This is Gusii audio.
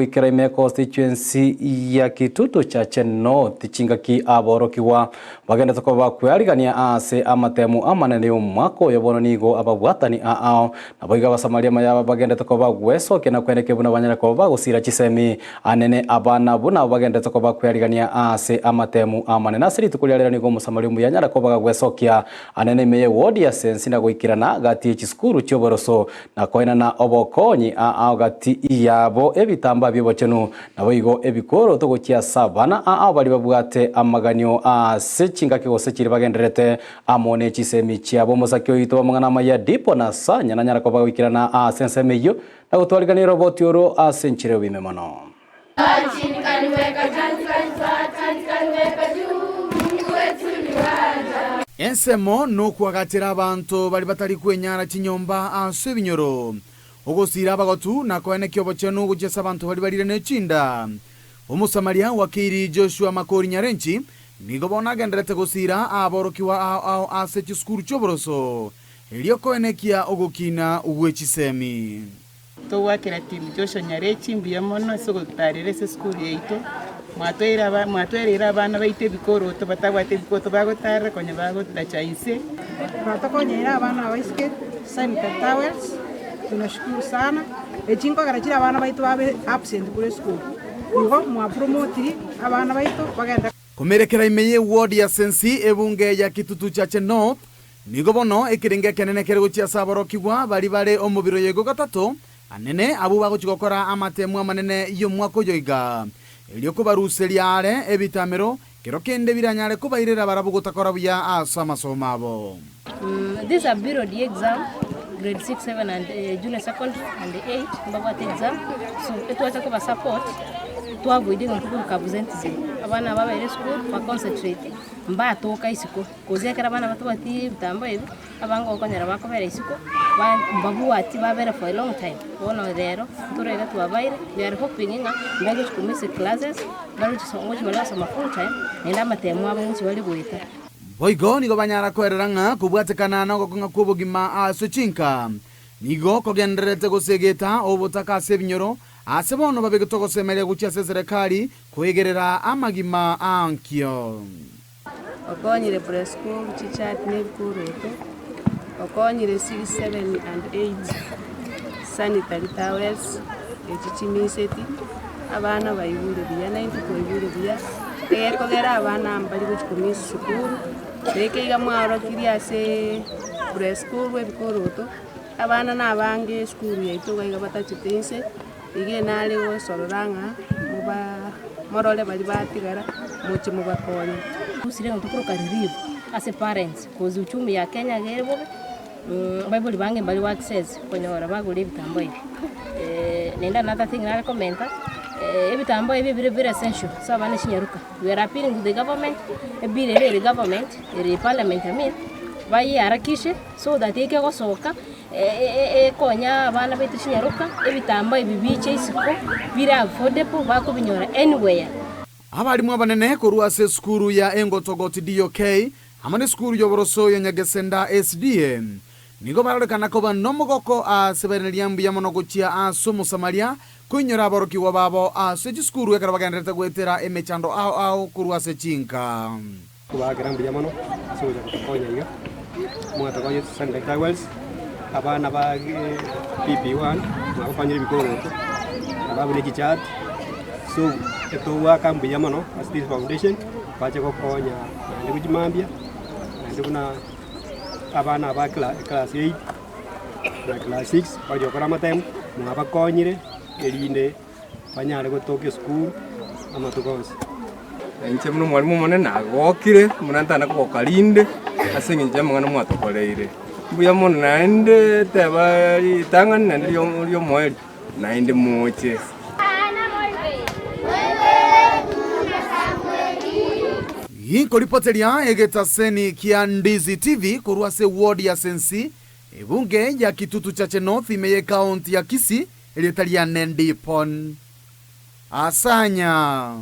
goikera ime constituency ya Kitutu Chache North chingaki aborokigwa bagendete koba bakwearigania ase amatemu amanene y'omwaka oyo bono nigo ababwatani aao Naboigo Abasamaria amaya aba bagenderete koba gwesokia na kwenekia buna banyare koba bagosiira chisemi. Anene abana buna abwo bagenderete koba kwearigania aase amatemu amanene. Ase rituko ria rero nigo Omosamaria omuya anyare koba gagwesokia anene ime y'ewodi ase ense na goikerana gati ye chisukuru chi'oboroso na koenana obokonyi aao gati yabo ebitambaa bi'obochenu Naboigo ebikoroto gochia ase abana aa baria babwate amaganio ase chingaki gose chiria bagendererete amo ne chisemi chiabo. Omosake oito bw'amang'ana amaya Dipo na Sanya nanyare koba goikerana ase ensemo eyio na gotwarigania eroboti oro ase enchera y'obime mono. Ensemo nokwagachera abanto baria batari kwenyara chinyomba ase ebinyoro. Ogosiira abagotu na koenekia obochenu gochia ase abanto baria barire ne chinda. Omosamaria wa Keiri Joshua Makori Nyarenchi nigo bono agendererete gosiira aborokigwa ao ao ase chisukuru chi'oboroso erio koenekia ogokina gwe chisemi. Togoakera team Joshua Nyarechi mbuya mono ase ogototarera ase esukuru yaito, mwatoeire aba mwatwereire abana baito ebikoroto batabwati ebikoroto bagotarera konya bagotacha inse. Twatokonyeire abana abaiseke sanitary towels, tunashukuru sana, echi nkogera chire abana baito babe absent korwa esukuru, igo mwapromotiri abana baito bagende. Komerekera ime ye ward ya Sensi ebunge ya Kitutu Chache North, nigo bono ekerengo ekenene kere gochia ase aborokigwa baria bare omobere oyo igo gatato, anene abwo bagochia gokora amatemu amanene y'omwaka oyo iga, erio kobaruseria are ebitamero Kero kende biranyare kobairera barabwo gotakora buya ase amasomo abo. This a BRD exam grade 6, 7 and junior secondary and 8 mbabwate exam so etwacha koba support twa avoid egento korwa absenteeism abana aba babaire esukuru ba concentrate mbatoka isiko coz ekero abana batabwati ebitambo ebi abange okonyora bakobera isiko ba mbabwati babera for a long time bono rero ntore iga twabaire we are hoping ng'a mbagochi ko miss classes bagochi ngochi bare gosoma full time naende amatemo abo ngochi bare goeta. Boigo nigo banyara kwerera ng'a kobwatekana nogokong'a kw'obogima ase chinka nigo kogendererete gosegeta obotaka ase ebinyoro, ase bono babegete ogosemeria gochia ase eserekari koegerera amagima aankio. Okonyire preschool chichart na ebikoroto, okonyire six, seven and eight sanitary towels echi chimiseti, abana baigure buya na intwe twaigure buya, egekogera abana mbari gochi komiss sukuru, na ekeiga mwaorokirie aseee preschool ebikoroto, abana na abange esukuru yaito iga iga batachete inse. Iga nare gosorora ng'a mobaa morore baria batigara, moche mobakonye. Gusii egento tokoroka relief ase parents cause uchumi ya Kenya iga ere bobe, abaibori bange mbari go access konyora bagore ebitambo ebi. Naende another thing nare komenta, ebitambo ebi bire very essential ase abana chinyaroka. We are appealing to the government, ebill ere ere government, ere parliament I mean, bayeharakishe so that ekegosoka. Ekonya abana baito chinyaroka, ebitambaa ebi biche isiko bire affordable bakobinyora anywhere. Abalimu abanene korwa ase esukuru ya Engotogot DOK amo nesukuru y'oboroso ya Nyagesenda SDA nigo barorekana koba nomogoko ase bairaneria mbuya mono gochia ase Omosamaria koinyora aborokigwa babo ase chisukuru ekero bagendererete goetera emechando ao ao korwa ase chinka. Kobaakera mbuya mono ase ogocha gotokonya iga, mwatokonya Sunday Towels, abana ba PP1 mwabakonyire ebikoroto, abwo ne chichati, so etogoaka mbuya mono ase this foundation bache gokonya naende gochia mambia, naende buna abana aba class eight na class six bagochia gokora amatemu, mwabakonyire erinde. banyare gotoka esukuru amatuko onsi. Inche buna omwalimu omonene nagokire buna ntana kogoka rinde ase eng'encho y'amang'ana mwatokoreire. Mbuya mono naende teba ritang'ani naende ri'omoerio naende moche. Ginkoripoteria egetaseni kia Ndizi TV korwa ase ward ya Sensi, ebunge ya Kitutu Chache North ime y'ekaonti ya Kisii, Erieta riane Ndipon. Asanya.